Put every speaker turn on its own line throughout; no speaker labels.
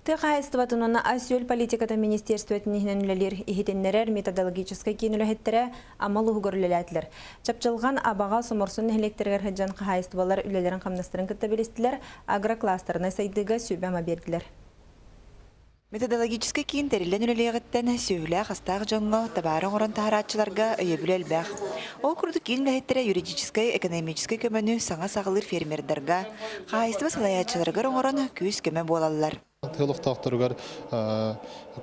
Тыа хаһаайыстыбатын уонна ас-үөл политикатын министиэристибэтин иһинэн үлэлиир иһитиннэрэр методологическай киин үлэһиттэрэ Амма улууһугар үлэлээтилэр. Чапчылҕан, Абаҕа, Соморсун нэһилиэктэригэр сылдьан хаһаайыстыбалар үлэлэрин-хамнастарын кытта билистилэр, агрокластернай сайдыыга сүбэ-ама биэрдилэр.
Методологическай киин тэриллэн үлэлиэҕиттэн сүөһүлээх-астаах дьоҥҥо, табаары оҥорон таһарааччыларга өйөбүлэ элбэх. Ол курдук киин үлэһиттэрэ юридическай, экономическай көмөнү саҥа саҕалыыр фермердарга, хаһаайыстыба салайааччыларыгар оҥорон күүс-көмө буолаллар.
Тыа олохтоохторугар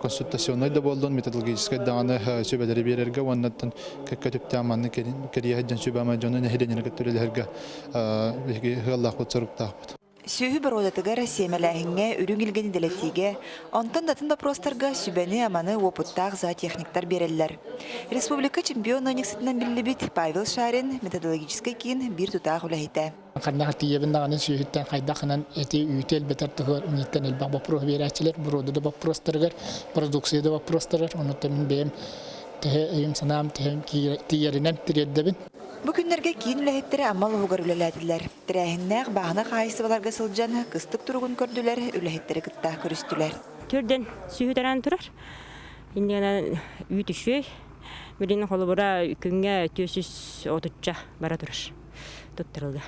консультационнай да буоллун, методологическай даҕаны сүбэлэри биэрэргэ уоннаттан кэккэ түптээх маннык кэрийэ сылдьан сүбэ-ама дьону нэһилиэнньэни кытта үлэлэһэргэ биһиги ыаллаахпыт, соруктаахпыт.
Сүөһү боруодатыгар, сиэмэлээһиҥҥэ, үрүҥ илгэни дэлэтиигэ, онтон да атын боппуруостарга сүбэни-аманы уопуттаах зоотехниктар биэрэллэр. Республика чемпион ыанньыксытынан биллибит Павел Шарин методологическай киин биир тутаах үлэһитэ.
Ханна тиийэбин даҕаны сүөһүттэн хайдахынан эти үүтү элбэтэр туһугар мииттэн элбэх боппуруоһу биэрээччилэр, боруода да боппуруостарыгар, продукция да боппуруостарыгар, онуттан мин бэйэм төһө өйүм-санаам төһө тиийэринэн тириэрдэбин.
Бу күннэргэ киин үлэһиттэрэ Амма улууһугар үлэлээтилэр. Тэрээһиннээх бааһына хаһаайыстыбаларга сылдьан кыстык туругун көрдүлэр, үлэһиттэри кытта көрүстүлэр.
Төрдөн сүһүтэрэн турар. Иннигэнэн үүт үчүгэй. Билин холобура күҥҥэ түөсүс отучча бара турар. Туттарылла.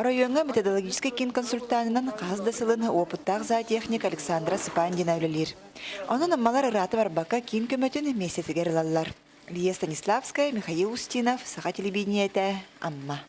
Оройуоҥҥа методологическай киин консультанынан хаһыс да сылын уопуттаах зоотехник Александра Сыпандина үлэлиир. Онон аммалар ыраата барбакка киин көмөтүн миэстэтигэр ылаллар. Лия Станиславская, Михаил Устинов, Саха телевидениетэ, Амма.